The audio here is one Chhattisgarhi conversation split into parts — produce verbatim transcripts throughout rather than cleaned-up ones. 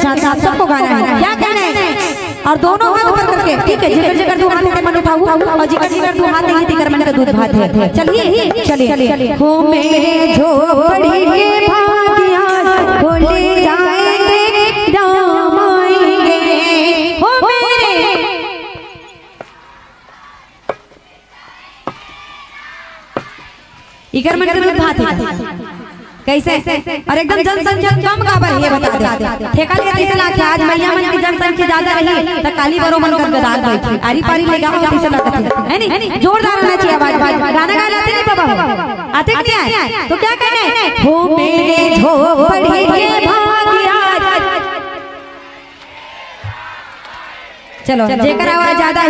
आप सबको गाना है, क्या कहना है? और दोनों हाथ ऊपर करके, ठीक है, जेकर जेकर दू हाथ हे मन उठाहू, और जेकर जेकर दू हाथ नहीं हे तेकर मन के दूध भात हे। चलिए, चलिए। हो मेरे झोपड़ी के भागिया, हो ले जाएंगे राम आएंगे। हो मेरे इकर मन के दूध भात हे। कैसे? और एकदम जनसंख्या कम काबर हे, ये बता दे। ठेका ले कैसे लाखे? आज मइया मन की जनसंख्या ज्यादा रही, त काली बरो मन गदगदात बैठी। आरी पारी ले गाओ, कैसे लगत हे? है नी? जोरदार होना चाहिए आवाज। गाना गाए ला आथे नहीं बाबा? आथे कि नहीं आए? तो क्या कहना है? हो मेरे झोपड़ी के भागिया। चलो, जेकर आवाज ज्यादा हे,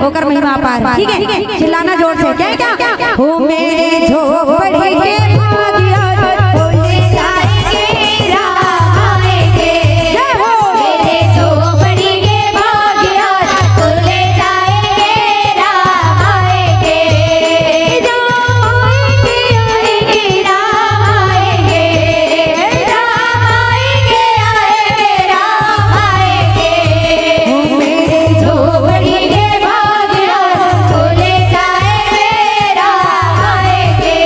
ओकर महिमा अपार। ठीक है, चिल्लाना जोर से। क्या है, क्या? हो मेरे झोपड़ी के भागिया, हो ले जाएंगे राम आएंगे। जय हो। मेरे झोपड़ी के भागिया, हो ले जाएंगे राम आएंगे। राम आएंगे, आएंगे, राम आएंगे। राम आएंगे, आएंगे, राम आएंगे। ओ मेरे झोपड़ी के भागिया, ओ ले जाएंगे, राम आएंगे।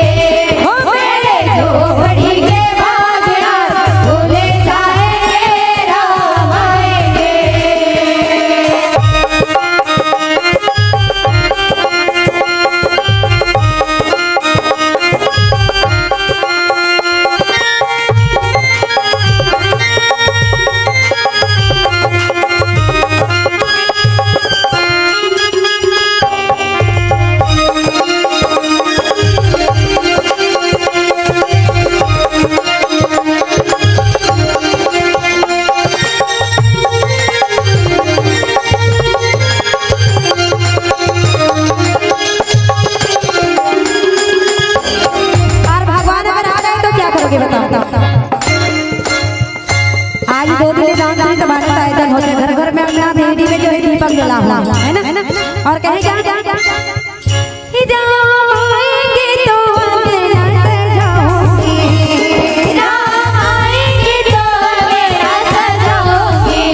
ओ मेरे झोपड़ी के भागिया, ओ ले जाएंगे, राम आएंगे। और भगवान अगर आ गए तो क्या करोगे, बताओ? आज दो दिन ले जान जान तबारे आयोजन होथे, घर घर में अंगना भेड़ी में जो है दीपक जला हुआ है ना, और कहे क्या, क्या, क्या? राम आएंगे तो अंगना सजाओगे। राम आएंगे तो अंगना सजाओगे।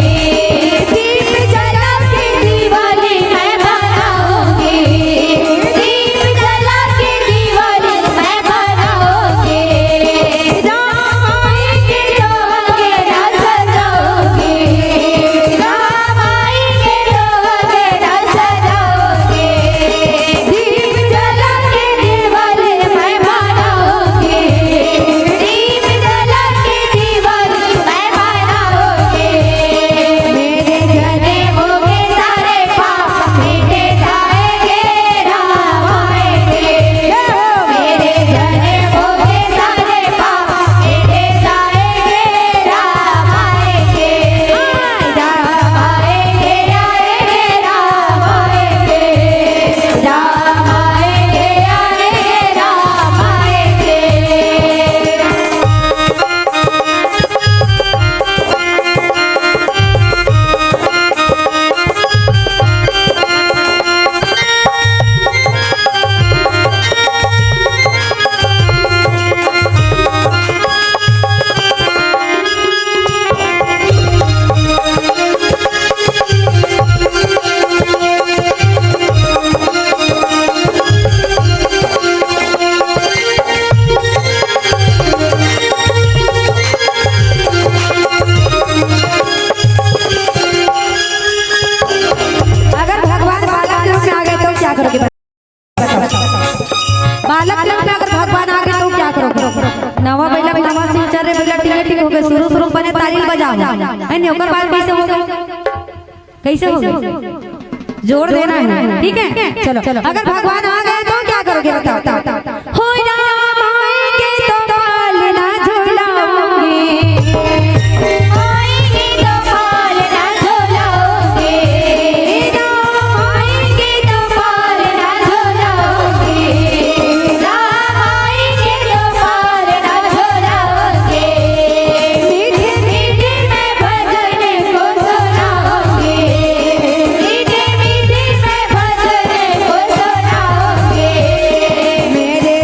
दीप जला के दिवाली मैं मनाऊंगी। दीप जला के दिवाली मैं मनाऊंगी। राम आएंगे तो अंगना सजाओगे। राम आएंगे तो अंगना सजाओगे। दीप जला के दिवाली मैं मनाऊंगी। दीप जला के दिवाली मैं मनाऊंगी। मेरे जने होंगे सारे पाप मिट जाएंगे, राम आएंगे। मेरे जने होंगे सारे पाप मिट जाएंगे, राम आएंगे। राम आएंगे, आएंगे, राम आएंगे। राम आएंगे, आएंगे, राम आएंगे। अगर भगवान बालक रूप में आ गए तो क्या करोगे? बालक रूप में अगर भगवान आ गए तो क्या करोगे? नवा बइला, नवा सिंचर रे बइला, टिंगे टिंग हो गए। शुरू शुरू बने ताली बजाओ, है नहीं? ओकर बाद कैसे हो गए? कैसे हो गए? जोर देना है, ठीक है? चलो, चलो। अगर भगवान आ गए तो क्या करोगे, बताओ? हो राम आएंगे तो पालना झुलाऊंगी। आएंगे तो पालना झुलाऊंगी। राम आएंगे तो पालना झुलाऊंगी। राम आएंगे तो पालना झुलाऊंगी। मीठे मीठे मैं भजन को सुनाऊंगी। मीठे मीठे मैं भजन को सुनाऊंगी। मेरे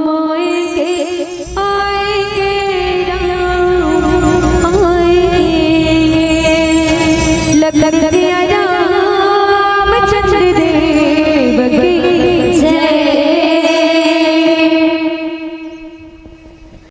मोय के